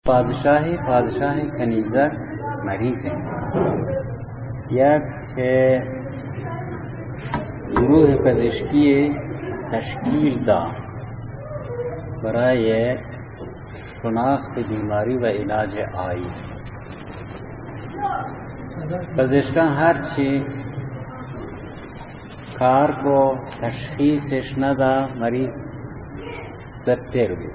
پادشاہے، پادشاہ ءِ کنیزک مریض اِنت۔ یک گروہ پزشکی تشکیل دا برای شناخت بیماری و علاج آئی۔ پزشکاں ہرچی کار کو، تشخیصش ندا، مریض بدتر بو۔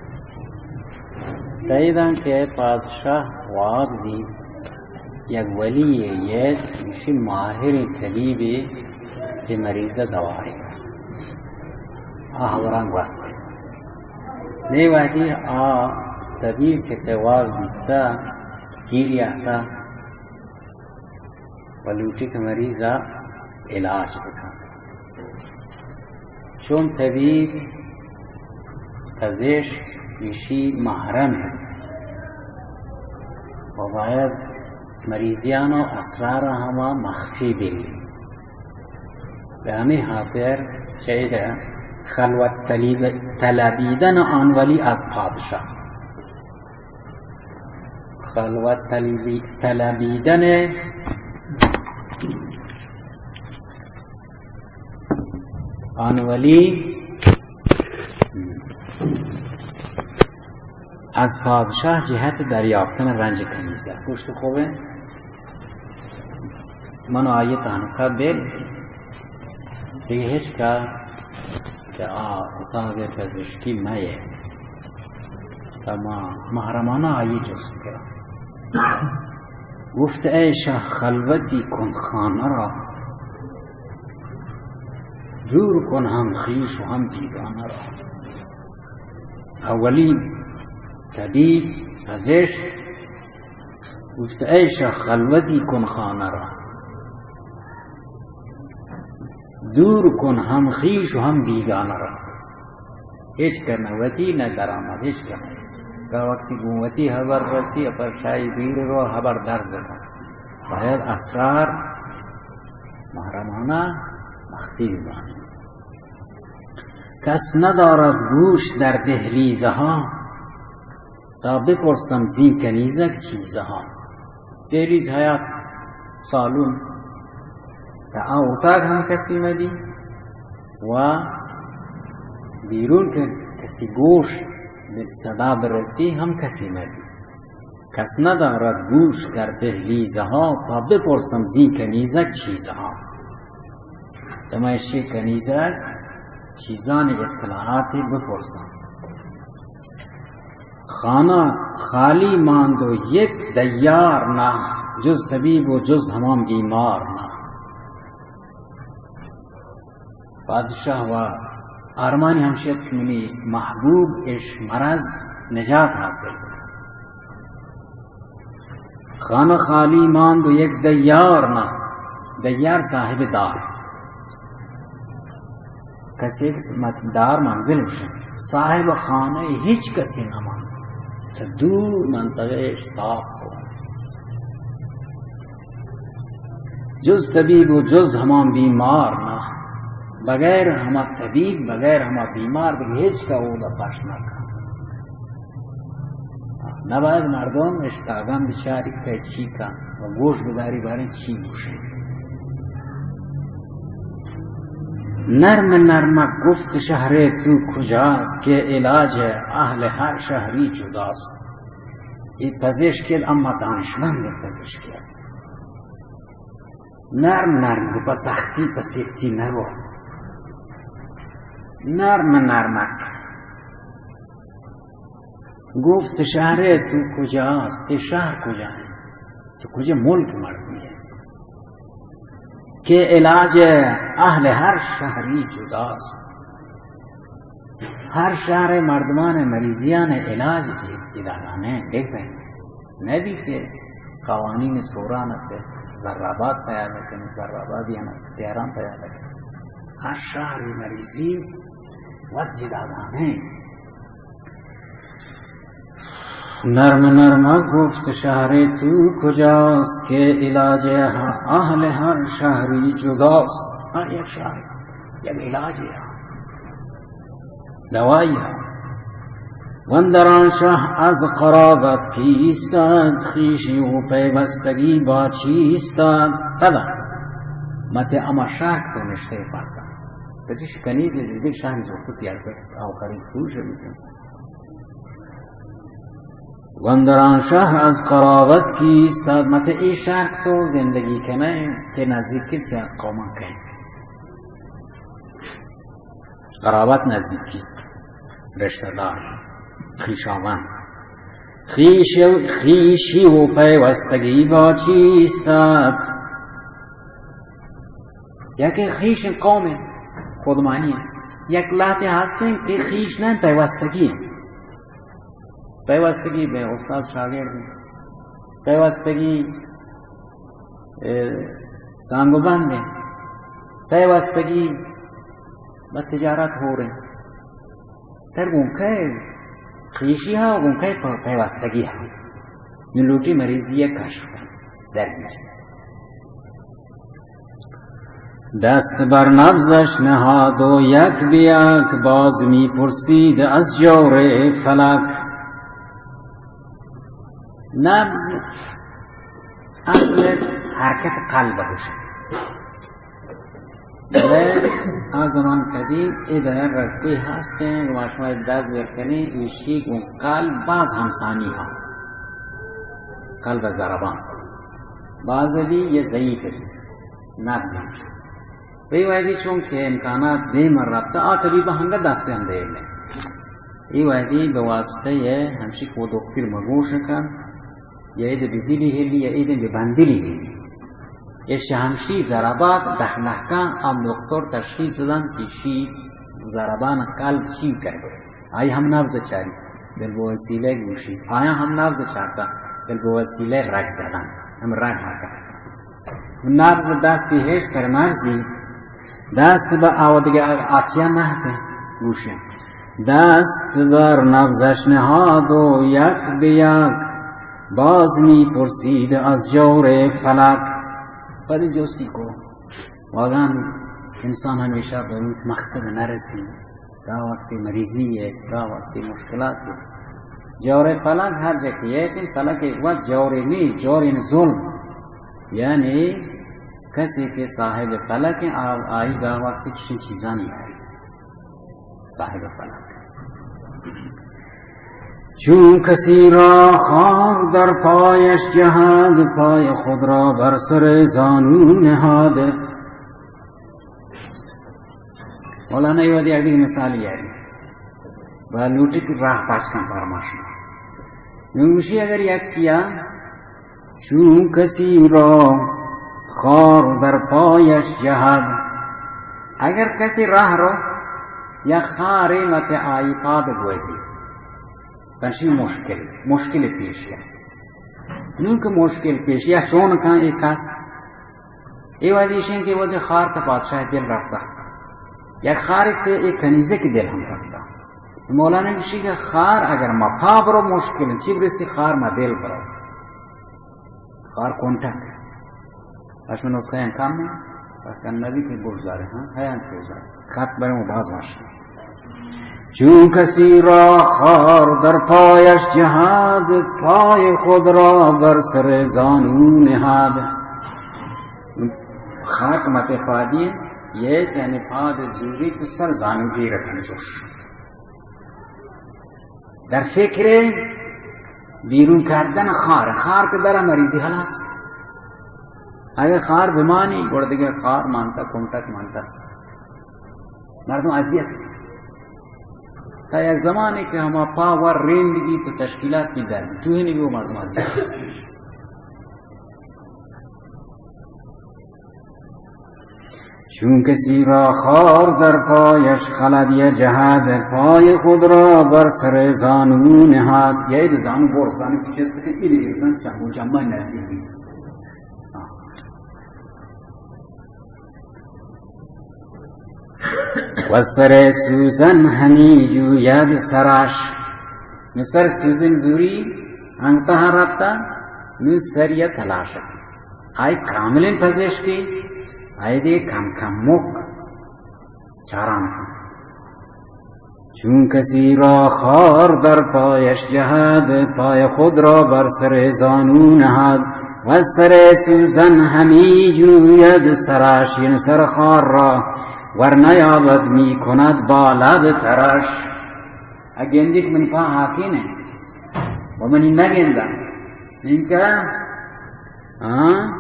تئیداں کہ پادشاہ واب دی یک ولی یے، ایشی ماہریں طبیبے کہ مریض دوائے آ ہبراں گوست۔ نی وہدی آ طبیب کہ تئی واب دیستا، گیری آتا و لوٹی کہ مریض ءَ علاج بکن۔ چون طبیب، پزشک ایشی محرم اِنت و باید مریضیان و اسرار ہما مخفی بلی۔ بہ ہمے ہاتر چہ ادا خلوت طلیب-، طلبیدن آن ولی از پادشاہ۔ خلوت طلبی-، طلبیدن آن ولی از پادشاہ جہت دریافتن رنج کنیزک۔ گوشت خوبیں، من آئی تانکہ بل، دیگہ ہچ کا کہ آ اتاق پزشکی مئے۔ تا ما محرمانہ آئی جست کرا۔ گفت: ای شاه، خلوتی کن خانه را، دور کن هم خویش و هم بیگانه را. اولی طبیب، پزشک، گفت: ای شاه، خلوتی کن خانه را، دور کن هم خویش و هم بیگانه را. ہچ کن نہ وتی نہ درآمد، ہچ کن. تا وقتی گوں وتی ہبر رسی، اپر شاہی دیر رو ہبر درز کن. باید اسرار محرمانہ مخفی ببان. کس ندارد گوش در دهلیزها، تا بپرسم زین کنیزک چیزها. دهلیز، حیاط، سالون، تا آ اتاق ہم کسی مبی و بیرون کہ کسی گوش بہ صدا برسی ہم کسی مبی. کس ندارد گوش در دهلیزها، تا بپرسم زین کنیزک چیزها. تا من اشی کنیزک چیزانی اطلاعاتی بپرسم. خانه خالی ماند و یک دیار نه، جز طبیب و جز همان بیمار نه. پادشاہ و آرمانی ہمشی ات کہ منی محبوب اش مرض نجات حاصل. خانه خالی ماند و یک دیار نه، دیار صاحب دار. کسی کہ مت-، دار منزل بشن، صاحب خانه هچ کسی نمان. تا دور منطقه صاف کو. جز طبیب و جز همان بیمار نه، بغیر هما طبیب، بغیر هما بیمار، دیگه هچ کا اودا پش نکن. نباید مردم اشتاگان بچاری که چی کن و گوش بداری باریں چی گوشن. نرم نرمک گفت شهر تو کجاست، که علاج اهل هر شهری جداست. ای پزشک ات، اما دانشمند پزشک ات. نرم نرم گو، پہ سختی پہ سیتی نگو. نرم نرمک. گفت شهر تو کجاست، تئی شهر کجا اِنت؟ تو کجا ملک مردمی ئے؟ که علاج اهل هر شهری جداست. هر شهر مردمان مریضیان علاج جداگانه، بگوین. نبی که قوانین سوران ات، زرآباد پیاده کنی، زرآبادیان ات، تهران پیاده کنی. هر شهر مریضی وت جداگانه. نرم نرم گفت شهر تو کجاست، که علاج اهل هر شهری جداست. هر یک شهر یک علاجی، دوایی. گون دران شه از قرابت کیستت، خویشی و پیوستگی با چیستت. پدا مته اما شهک تو نشته پرسان. پچیش کنیز نزدیک شهک زوکت یا آخری کوش بیتن. گون دران شه از قرابت کیستت، مته ای شهک تو زندگی کنه که نزدیکی سیاد قومان کنه. قرابت نزدیکی، رشتہ دار، خویشاوند. خویش، خویشی و پیوستگی با چیستت. یکے خویش قوم خودمانی، یک لہتے ہستیں کہ خویش نہ پیوستگی. پیوستگی به استاد شاگرد، پیوستگی، اه، سانگ و بند، پیوستگی به تجارت ہور. تر گون کئے خویشی ها، گون کئے پ-، پیوستگی ها. نو لوٹی مریضی یک کشف کن، در بیچ. دست بر نبضش نهاد و یک به یک، باز می‌پرسید از جور فلک. نبض اصل حرکت قلب گوشه. بلے آ زمان قدیم اے دنیا رگے ہستیں، گما شما دست بر کنی، ایشی گوں قلب باز ہمسانی ہا. قلب ضربان باز بی یا ضعیف بی، نبض. اے وہدی چونکہ امکانات دیم رفتا، آ طبیب ہنگا دست ہم دے نے. اے وہدی بہ واسطہ یہ ہمشی کو دکتر مگوش کن، یا اید بہ دلی ہلی، یا اید بہ بندلی ہلی. اے شہمشی ضربات دہ نہکان آ دکتر تشخیص دن کہ شی ضربان قلب چی کرد. آئی ہم نبض چاری، بل بہ وسیلہ گوشی. آیا ہم نبض چارتا، بل بہ وسیلہ رگ زدن، ہم رگ ہکا. نبض دستی ہیش سر نبضی، دست بہ آودگہ آتیا نہتے گوشی. دست بر نبضش نهاد و یک به یک، باز می‌پرسید از جور فلک. پدی جستی کو، واگان انسان ہمیشہ بہ روت مقصد نرسی، گاہ وقتی مریضی ہے، گاہ وقتی مشکلات ہے. جور فلک ہر جگہ ہے، لیکن فلک ایک وقت جور نہیں، جور یعنی ظلم. یعنی کسی کہ صاحب فلک ہیں، آ-، آئی گاہ وقتی چشیں چیزانی آئی. صاحب فلک. چون کسی را خار در پایش جهد، پای خود را بر سر زانو نهد. مولانا یہ وہدی اگلی مثال یاری. با لوٹی کہ راہ پاچ کن فرماش. نوشی اگر یک کیا چون کسی را خار در پایش جهد. اگر کسی راہ رو یا خارے مت آئی پاد گوزی، تنشی مشکل، مشکل پیش یا. نون کہ مشکل پیش یا چون کن ایک کس، اے وہدی شین کہ وہدی خار تا پادشاہ دل رفتا. یا خار تے ایک کنیزے کی دل ہم رفتا. مولانا گوشی کہ خار اگر ما پا برو مشکل، چی برسی خار ما دل برو. خار کنٹک. اش من نسخہ ہیں کم ہے. پس کن نبی کہ گوش دارے، ہاں، ہے انت گوش دارے. خط برے مو باز وش. چون کسی را خار در پایش جهد، پای خود را بر سر زانو نهد. خاک مت پادی، یہ یعنی پاد زوری تو سر زانو گیر کن چوش. در فکر بیرون کردن خار، خار که در مریضی خلاص. اگه خار بمانی، گڑا دیگه خار مانتا، کنٹک مانتا. مردم اذیت. تا یک زمانی که ہما پا ور رند بی تو تشکیلات بی در بی. تو ہی نہیں وہ مردم اذیت. چون کسی را خار در پایش خلد یا جهد، پای خود را بر سر زانو نهد. یا اے زانو بور، زانو چی چیز که ایدی گردن چمو جمع نزدیک. و سر سوزن همی جوید سرش. نو سر سوزن زوری انگتہ رفتا، نو سر یا تلاش. آئی کاملین پزشکی، آئی دے کم کم مک چاران کن. چون کسی را خار در پایش جهد، پای خود را بر سر زانو نهد، و سر سوزن همی جوید سرش، یعنی سر خار را ور نیابد، می کند با لب ترش. اگندی که من پا حاکین ہے، و منی نگندن، اینکه، آه؟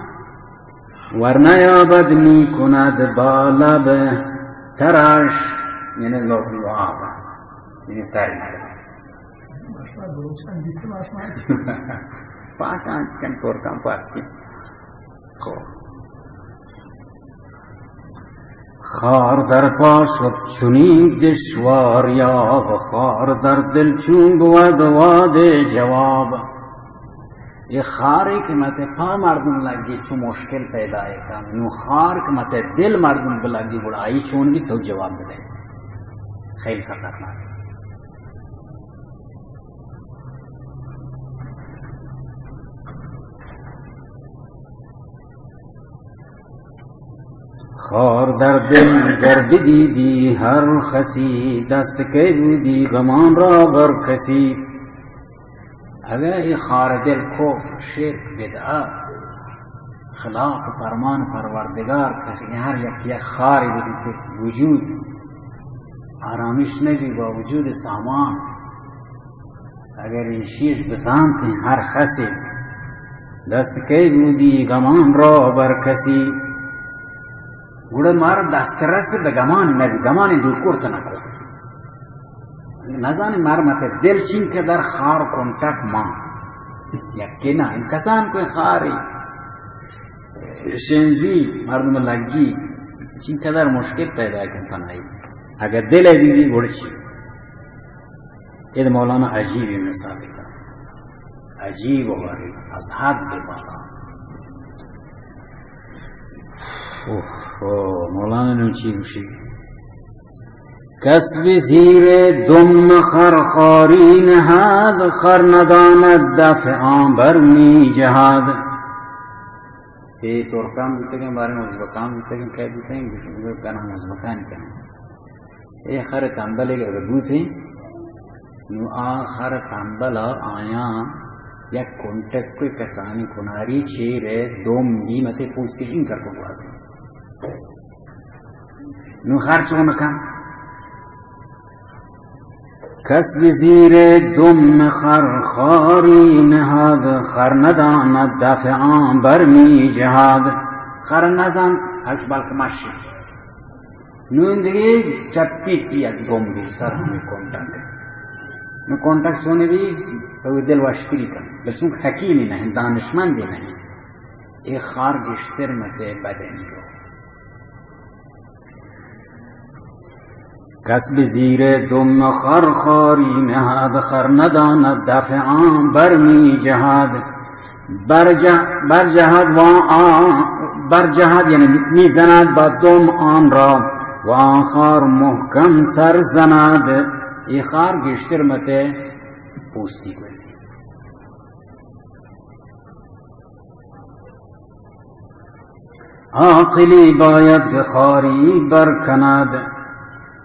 ورنه یابد می‌کند با لب ترش، یعنی لب لعاب، یعنی تر. پاکان چکن ترکان پارسی. خب. خار در پا شد چنین دشوار یاب، خار در دل چون بود واد جواب. اے خارے کہ متے پا مردم لگی چو مشکل پیدا ہے کن، نو خار کہ متے دل مردم بلگی گڑا آئی چون بی تو جواب بدے. خیلی خطرناک. خار در دل گر بدیدی هر خسی، دست کی بودی غمان را بر کسی. اگر اے خار دل کفر، شرک، بدعت، خلاف فرمان پروردگار، کہ ہر یک یک خاری بدی کہ وجود آرامش نبی با وجود سامان. اگر ایشیش بزانتیں ہر خسی، دست کی بودی غمان را بر کسی. گڑا مار دسترس به گمان نبی، گمان دور کرت نکرت. نزانی مار مت دل چین که در خار کنٹک مان. یکی نه، این کسان کوئی خاری شنزی مردم لگی، چین قدر مشکل پیدا کن تنهایی. اگر دل بی بی گڑا چی؟ اے مولانا عجیب مثال ہے، عجیب و غریب، از حد بہ بالا. اوہ، اوہ، مولانا نوں چی گوشی؟ کس به زیر دم خر خاری نهد، خر نداند دفع آن بر می‌جهد. اے ترکان بوتگیں، باریں ازبکان بوتگیں، کئے بوتگیں، گناہ ازبکان کنیں. اے خر تنبلے اگر بوتیں، نو آ خر تنبل آیاں یک کنٹک کوئی کسانی کناری چیر دوم بی متے پوستی شین کر کو گوازی. نو خر چون کن؟ کس به زیر دم خر خاری نهد، خر نداند دفع آن بر می‌جهد. خر نزان، هلش بلک مشی. نون دیگه چپی پی یک گم بی سر همی کنٹک. نو کنٹک چونه بی، تو دل وشتری کن. بل چون حکیمی نه، دانشمندی نه. اے خار گشتر متے بدنی رو. کس به زیر دم خر خاری نهد، خر نداند دفع آن بر می‌جهد. برجه-، برجهد و آن، برجهد یعنی می‌زند با دم آن را و آن خار محکم‌تر زند. اے خار گشتر متے پوستی گوزی. عاقلی باید که خاری برکند،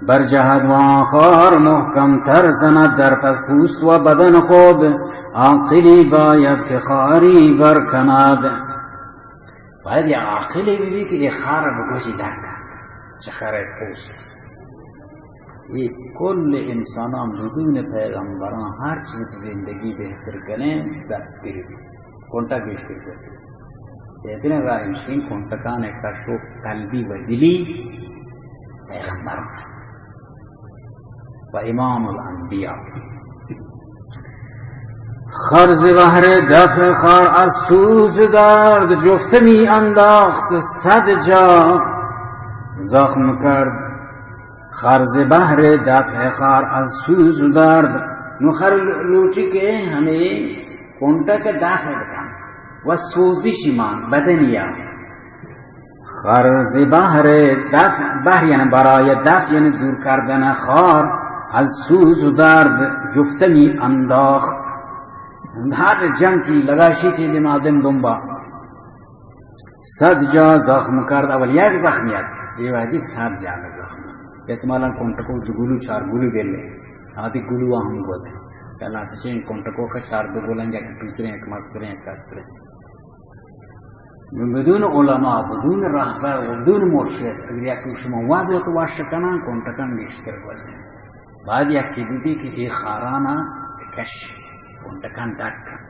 برجهد و آن خار محکم‌تر زند، در پس پوست و بدن خود. عاقلی باید که خاری برکند. باید یک عاقلی ببی که اے خار بگوشی درکن، چه خر پوست. اے کل انساناں بدون پیغمبراں ہرچ وتی زندگی بہتر کنیں، بدتر بی. کنٹک گیشتر بی. بہترین راہ ہمشی، کنٹکان کش و قلبی و دلی پیغمبر و امام الانبیاء. خر ز بهر دفع خار از سوز و درد، جفته می‌انداخت صد جا زخم کرد. خر ز بهر دفع خار از سوز و درد. نو خر لوٹی کہ ہمے کنٹک دفع بکن و سوزشی مان بدنیا. خر ز بهر دفع، بهر یعنی برای دفع یعنی دور کردن خار، از سوز و درد جفته می‌انداخت. ہر جنکی لگاشی کہ دیم آدم دنبا. صد جا زخم کرد، اول یک زخم یاد، اے وحدی صد جا زخم. احتمالاً کنٹکو دو گلو چار گلو بلے، آدی گلو ہم گوزے۔ چلا تچیں کنٹکو کا چار دو گلن، یک ٹوتریں، یک مستریں، یک کستریں۔ بدون علماء، بدون رہبر، بدون مرشد، اگر یک شما واد وت وش کنان، کنٹکان گیشتر گوزے۔ بعد یکی دیدی کہ اے خارانا کش، کنٹکان ڈک کن۔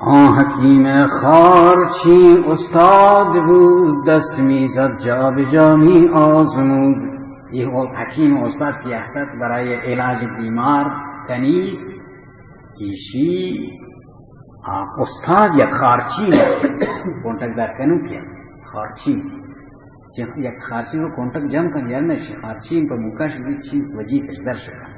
آں حکیم خارچی استاد بود، دست می‌زد جا به جا می‌آزمود۔ یہ وہ حکیم استاد کہ اتت برای علاج بیمار کنیز، ایشی، آ، استاد یا خارچی، کنٹک در کنوک یا خارچی۔ چہ یک خارچی رو کنٹک جم کن، یار نشی، خارچی پہ موکاش بھی چی وجی کش در شکن۔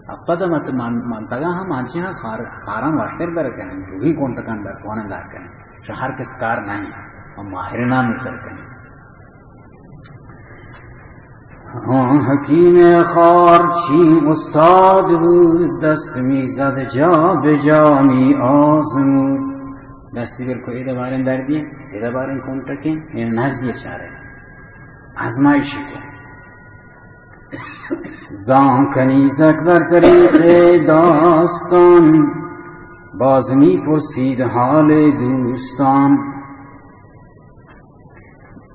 اب پدا مت من-، منطقہ ہم آنچہ ہاں خار-، خاران واشتر در کنن، جو بھی کنٹکان در کنن در کنن۔ شہر کس کار نہیں، ہم ماہرنان در کنن۔ ہاں، حکیم خارچی استاد بود، دست می‌زد جا به جا می‌آزمود۔ دستی بر کو ادا بارن دردی، ادا بارن کنٹکیں، این نبضی چارے۔ آزمائشی کو۔ زان کنیزک بر طریق داستان، باز می‌پرسید حال دوستان۔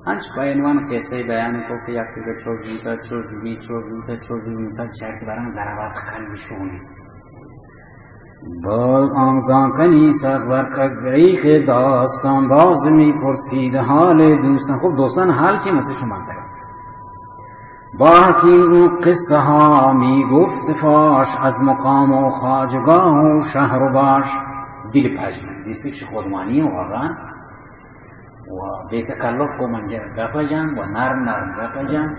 انچ پہ عنوان قصہ بیان کو کہ یک دگہ چوش بوتا، چوش بی، چوش بوتا، چوش بوتا، شرط بران ضربات قلب شونی۔ باز آن زان کنیزک بر طریق داستان، باز می‌پرسید حال دوستان۔ خب دوستان حال چی مت شما کرا؟ با حکیم او قصه ها می‌گفت فاش، از مقام و خواجگاه و شهر و باش۔ دل پاش من دیستی کہ خودمانی واقعاً و بے تکلف کو من گپ جان و نرم نرم گپ جان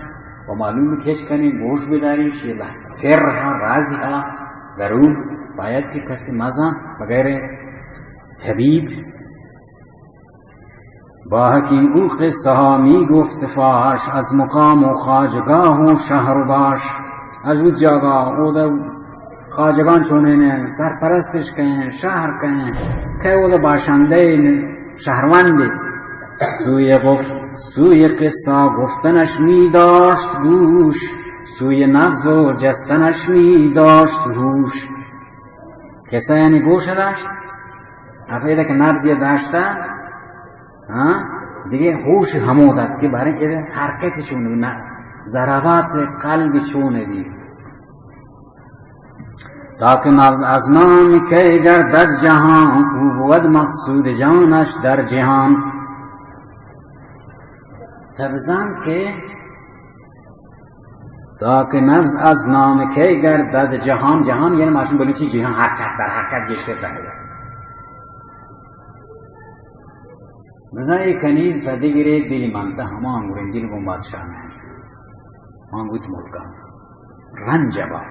و معلوم کہ ہچ کنے گوش بداری، شی سر ہا، راز ہا، ضرور باید کہ کسی مزان بغیر طبیب۔ با حکیم او قصه ها می‌گفت فاش، از مقام و خواجگاه و شهر و باش۔ از او جاگا، او دا خواجگان چونیں، سرپرستش کہیں، شہر کہیں، کہ او دا باشندہ شہروندی۔ سوی گفت، سوی قصه گفتنش می‌داشت گوش، سوی نبض و جستنش می‌داشت هوش۔ قصه یعنی گوش داشت، اب ادا کہ نبضی داشتا، ہاں، دیگه ہوش ہمود ات کہ بارے ادا حرکت چون، نہ، ضربات قلب چون دی۔ تا که نبض از نام کی گردد جهان، او بود مقصود جانش در جهان۔ تا بزان کہ تا که نبض از نام کی گردد جهان، جهان یعنی ماشین بلوچی جهان، حرکت در حرکت گیشتر در۔ بزاں اے کنیز پہ دگرے دل منتہ، ہما انگوریں دل گوں بادشاہ نہ انت۔ آں گوت ملکا رنج با،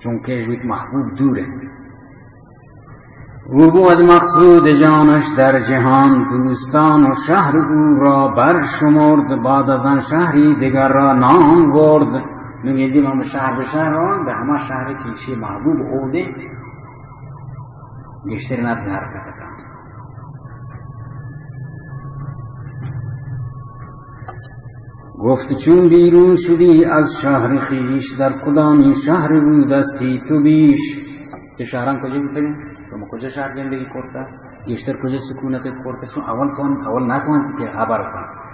چونکہ ژوت محبوب دور انت۔ او بود مقصود جانش در جهان، دوستان و شهر او را برشمرد، بعد از آن شهری دگر را نام برد۔ نوں گندی من شہر بہ شہر روان، بہ ہما شہر کہ ایشی محبوب اودے گیشتر نبض حرکت کن۔ گفت: چون بیرون شدی از شهر خویش، در کدامین شهر بودستی تو بیش؟ چہ شہران کجا بوتگے؟ شما کجا شہر زندگی کرتا؟ گیشتر کجا سکونت کرتا؟ چون اول تو، اول نتوانتی کہ خبر کن۔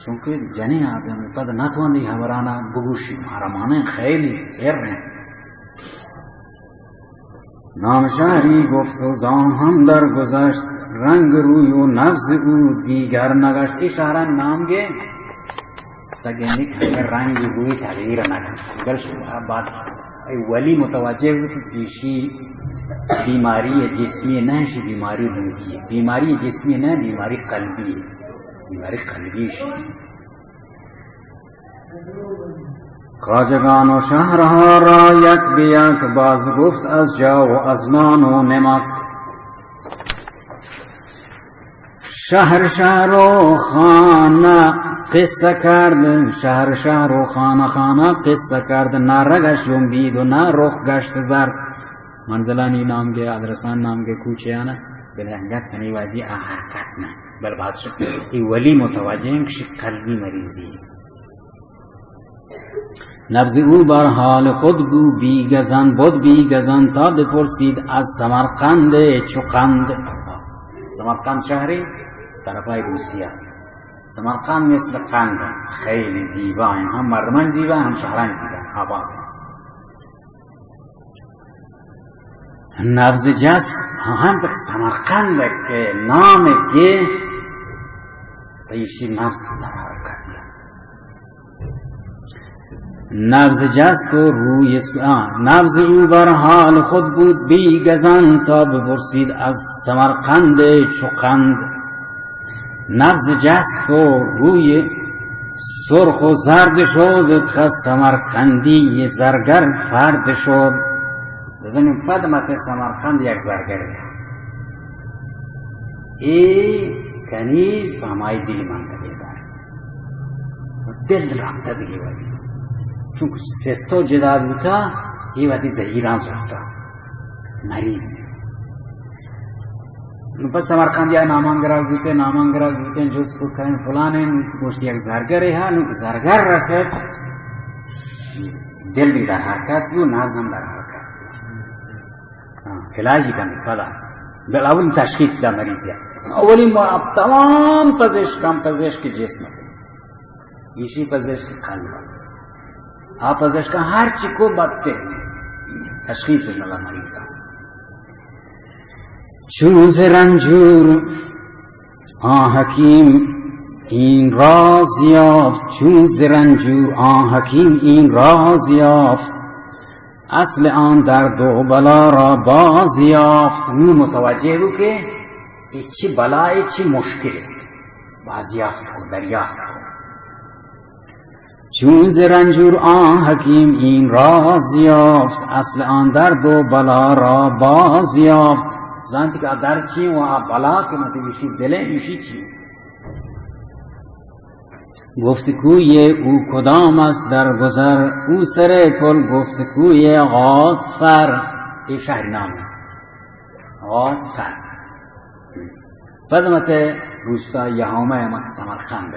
چونکہ جنین آدم پد نتوانتی خبرانا بگوشی، مارا مانے خیلی سر ہیں۔ نام شهری گفت و زان هم درگذشت، رنگ روی و نبض او دیگر نگشت۔ اے شہران نام گے، تا گندی کہ رنگ روی تغییر نہ کن۔ گل شما بعد اے ولی متوجہ بوت کہ ایشی بیماری جسمی نہ، ایشی بیماری روحی ہے۔ بیماری جسمی نہ، بیماری قلبی ہے۔ بیماری قلبی ایشی۔ خواجگان و شهرها را یک به یک، باز گفت از جا و از نان و نمک. شهر شهر و خانه قصه کرد، شهر شهر و خانه خانه قصه کرد، نه رگش جنبید و نه رخ گشت زرد. منزلانی نام گے، آدرسان نام گے، کوچیانا بلے انگت تنی وادی آ حرکت نہ، بل بادشاہ ای ولی متوجہ ہیں کہ قلبی مریضی۔ نبض او بر حال خود بو بیگزن، بود بیگزن تا بپرسید از سمرقند چو قند۔ سمرقند شهری طرفای روسیه۔ سمرقند مثل قند، خیلی زیبا، هم مردمان زیبا، هم شهران زیبا، آباد۔ نبض جست، هم سمرقند که نام گه، ایشی نبض در حرکت. نبض جست و روی س-، آه، نبض او بر حال خود بود بیگزن تا بپرسید از سمرقند چو قند. نبض جست و روی سرخ و زرد شد، کز سمرقندی زرگر فرد شد. بزنین پد مت سمرقند یک زرگرے. اے کنیز پہ ہمائی دل مانتا بیدار. دل رابطہ بگی ولی. چونکہ سستا جدا بوتا، اے وتی زہیران زرتا. مریض. نو پس سمرقندی ءَ نامانگرا بوتے، نامانگرا بوتے، جست کو کہیں فلانے، گوشت یک زرگرے ہا، نو زرگر رسیت، دل بھی در حرکت بو، نبض ہم در حرکت بو. ہاں، علاج کنی پدا. بل اول تشخیص دا مریض ءَ. اولی ما تمام پزشکان، پزشک جسم. ایشی پزشک قلب. آ پزشکان ہر چی کو بدتے. تشخیص نہ دا مریض ءَ. چون ز رنجور آن حکیم این راز یافت، چون ز رنجور آن حکیم این راز یافت، اصل آن درد و بلا را باز یافت. نو متوجہ بو کہ اے چی بلا، اے چی مشکل، باز یافت کو، دریافت کو. چون ز رنجور آن حکیم این راز یافت، اصل آن درد و بلا را باز یافت. زانت کہ آ درد چی و آ بلا کہ مطلب ایشی دل ہے، ایشی چی. گفت کوی او کدام است در گذر، او سر پل گفت کوی غاطفر. اے شہر نام ہے. غاطفر. پد مت روستا یہامہ مت سمرقند.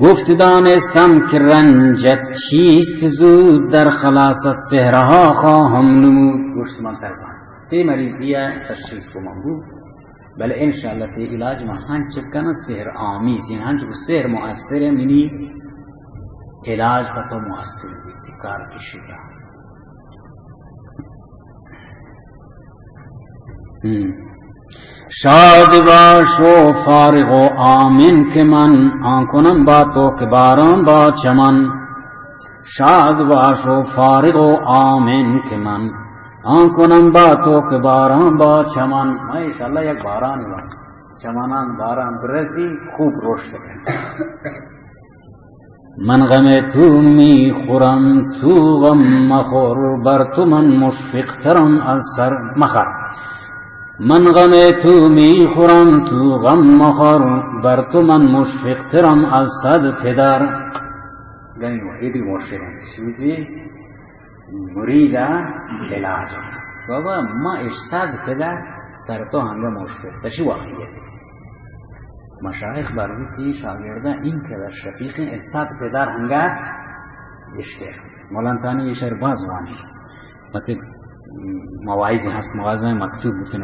گفت دانستم که رنجت چیست زود، در خلاصت سحرها خواهم نمود. گوشت من ترسان. تی مریضی تشخیص کو من بو. بلے انشاءاللہ تی علاج ما ہنچ کناں سحر آمیز، یعنی ہنچ کو سحر مؤثر ہے، منی علاج پہ تو مؤثر بیت، کار کشی کا. ہم. شاد باش و فارغ و آمن که من، آن کنم با تو که باران با چمن. شاد باش و فارغ و آمن که من، آن کنم با تو که باران با چمن. ما انشاءاللہ یک باران با چمنان باران برسی، خوب رشد کن. من غم تو می‌خورم، تو غم مخور، بر تو من مشفق‌ترم از سر مخر. من غم تو می‌خورم، تو غم مخور، بر تو من مشفق‌ترم از صد پدر. گنی وحیدی مرشد انت، شمیتی مرید ءِ علاج انت. بابا، ما اش صد پدر سر تو ہنگا مشفق، تشی وقتی ہے. مشایخ بر بیتی شاگرداں این قدر شفیقیں، اش صد پدر ہنگا گشتے. مولانا تانی یہ شعر باز وانی. مطلب، مواعظ ہست، مواعظ مکتوب بوتن.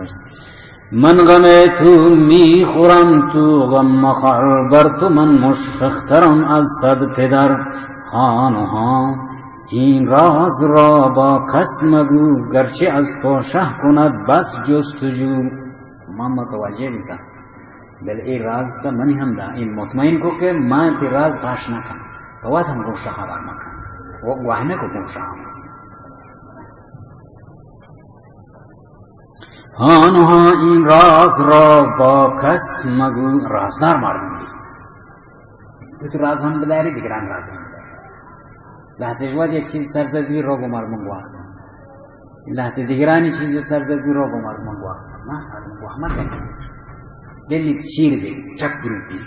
من غم تو می‌خورم، تو غم مخور، بر تو من مشفق‌ترم از صد پدر. هان و هان، این راز را با کس مگو، گرچه از تو شه کند بس جستجو. من متوجہ بیتاں. بل اے راز تا منی ہم دا، این مطمئن کو کہ من تی راز پاش نہ کن. تو وت ہم گوں شاہ ہبر مکن. و گواہ نہ کو گوں شاہ. هان و هان این راز را با کس مگو، رازدار مردم بی. تو راز ہم بداری، دیگران راز ہم بداری. لہتے شما یک چیز سر زد بی، رو گو مردم گواہ. لہتے دیگرانی چیز سر زد بی، رو گو مردم گواہ. نا، مردم گواہ مکن. دلی چیر بی، چک بروتی.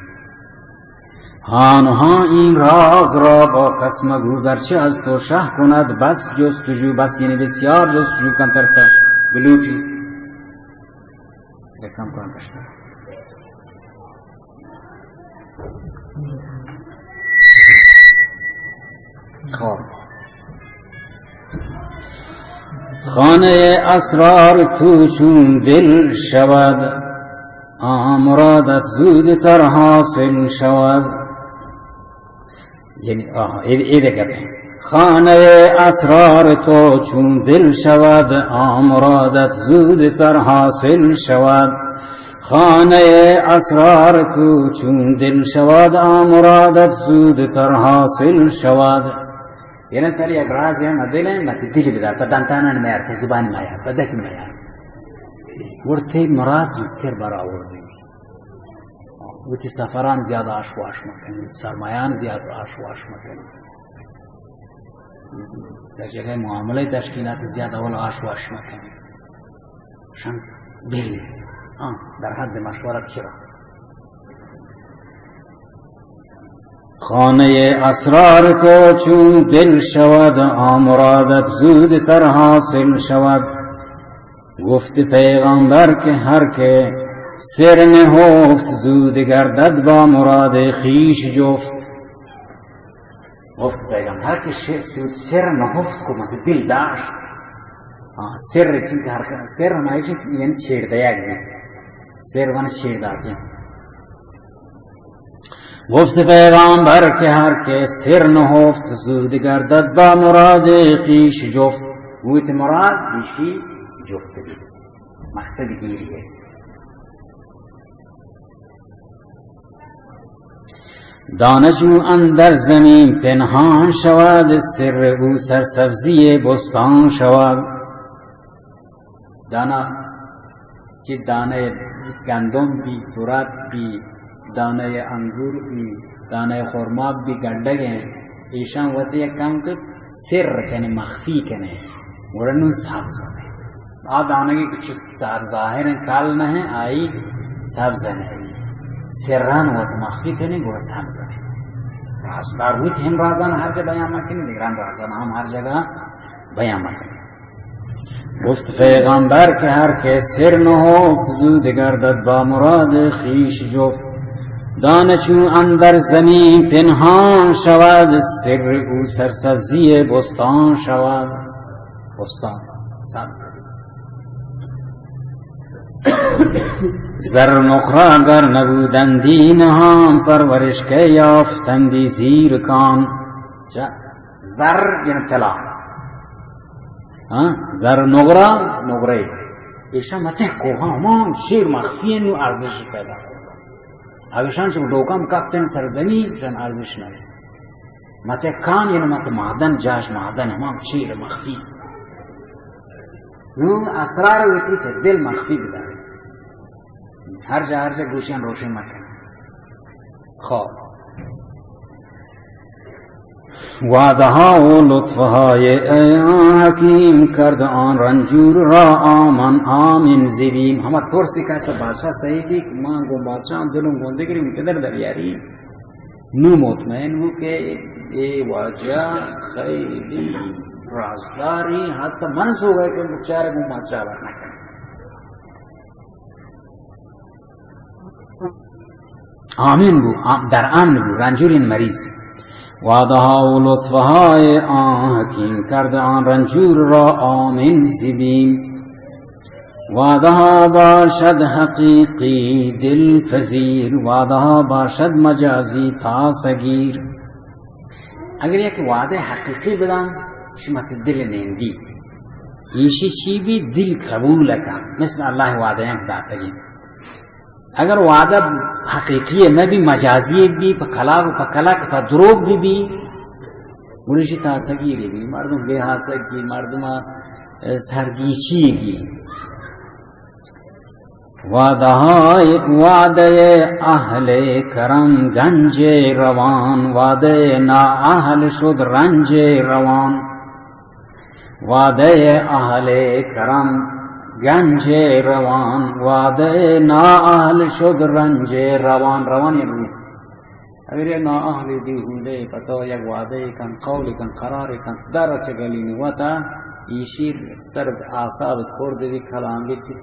هان و هان این راز را با کس مگو، گرچه از تو شه کند بس جستجو. بس یعنی بسیار جستجو کن ترتا. بلوٹی۔ یک کم کن پشتا۔ خب۔ خانهٔ اسرار تو چون دل شود، آ مرادت زودتر حاصل شود۔ یعنی، آه، اے، اے دگہ۔ خانهٔ اسرار تو چون دل شود، آ مرادت زودتر حاصل شود۔ خانهٔ اسرار تو چون دل شود، آ مرادت زودتر حاصل شود۔ یعنی ترا یک رازے ہم دل ءَ، مت دل بدار، پہ دنتانان میار، پہ زبان میار، پہ دک میار۔ گڑا تئی مراد زودتر برآورد بی۔ وتی سفران زیاد آش واش مکن، سرمایان زیاد آش واش مکن، در جگہ معاملہ تشکیلات زیاد اول آش واش مکن۔ شن دل، ہاں، در حد مشورت چرا؟ خانهٔ اسرار تو چون دل شود، آ مرادت زودتر حاصل شود۔ گفت پیغمبر که هر که سر نهفت، زود گردد با مراد خویش جفت۔ گفت پیغمبر که ش-، سود سر نهفت کو، مت دل داشت۔ ہاں، سر چی که هر که، سر ہمائی چی، یعنی چیر دیگ بی۔ سر من چیر داتی۔ گفت پیغمبر که هر که سر نهفت، زود گردد با مراد خویش جفت۔ گوت مراد ایشی جفت بی۔ مقصد گیری ہے۔ دانه چون اندر زمین پنهان شود، سر او سرسبزی بستان شود۔ دانا چی دانه گندم بی، ترات بی، دانه انگور بی، دانه خرما بی، گنڈگیں، ایشان وتی یک کم که سر کنے، مخفی کنے، گڑا نوں سبز انت۔ آ دانگی که چست سر ظاہر ہیں، کل نہ ہیں، آئی سبز ہیں۔ سران وت مخفی کنے، گڑا سبز ہیں۔ راستار وت ہم رازان ہر جا بیان مکنے، دیگران رازان ہم ہر جگہ بیان مکنے۔ گفت پیغمبر که هر که سر نهفت، زود گردد با مراد خویش جفت. دانه چون اندر زمین پنهان شود، سر او سرسبزی بستان شود. بستان، سبز. زر نقره اگر نبودندی نهان، پرورش که یافتندی زیر کان. چه؟ زر یعنی طلا. ہاں؟ زر، نقره، نقره. ایشان متیں کوہاں ہما چیر مخفی ہیں، نوں ارزش پیدا کرتا. اگشان چو ڈوکم کپتن سرزمین، شان ارزش نہ. متیں کان یعنی مت معدن، جاش معدن، ہما چیر مخفی. نوں اسرار وتی تو دل مخفی بدار. ہر جا، ہر جا گوشیان روشن مکن. خب. وعده‌ها و لطف‌های آن حکیم، کرد آن رنجور را آمن، آمن ز بیم. ہما ترسی کس بادشاہ صحیح بی، ما گوں بادشاہ دلوں گوندگری، من پدر دریاری. نوں مطمئن بو کہ اے واجہ خیلی رازداری، حتی من سوگہ کہ بچارے گوں بادشاہ ورنہ کن. آمن بو، آ-، در امن بو، رنجورین مریض. وعده‌ها و لطف‌های آن حکیم، کرد آن رنجور را آمن ز بیم. وعده‌ها باشد حقیقی دلپذیر، وعده‌ها باشد مجازی تاسگیر. اگر یک وعدہ حقیقی بدان، شما تو دل نیندی. ایشی چی بی؟ دل قبول کن. مثل اللہ وعدہ ہم داتگی. اگر وعدہ حقیقی نہ بی، مجازی بی، پہ کلاگ و پہ کلک، پہ دروگ بی بی، گڑا ایشی تاسگیری بی، مردم بے حاسگی، مردم، اه، سرگیچی گی. وعده‌های، وعدهٔ اهل کرم گنج روان، وعدهٔ نااهل شد رنج روان. وعدهٔ اهل کرم گنج روان، وعدهٔ نااهل شد رنج روان. روان یعنی روح. اگر یک نااهل بیهوده پہ تو یک وعدہ کن، قول کن، قرار کن، در چہ گلینی وتا ایشی تر اعصاب خورد بی، کلام بی، چی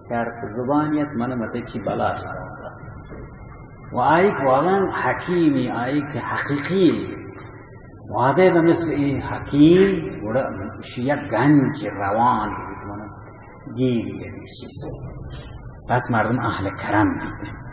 چرپ زبانیت، من متے چی بلا شد. و آئی کہ واقعاً حکیمی، آئی کہ حقیقی، وعدے دا مثل این حکیم، گڑا ایشی یک گنج روان بی، من گیری یعنی چیز. پس مردم اہل کرم بی.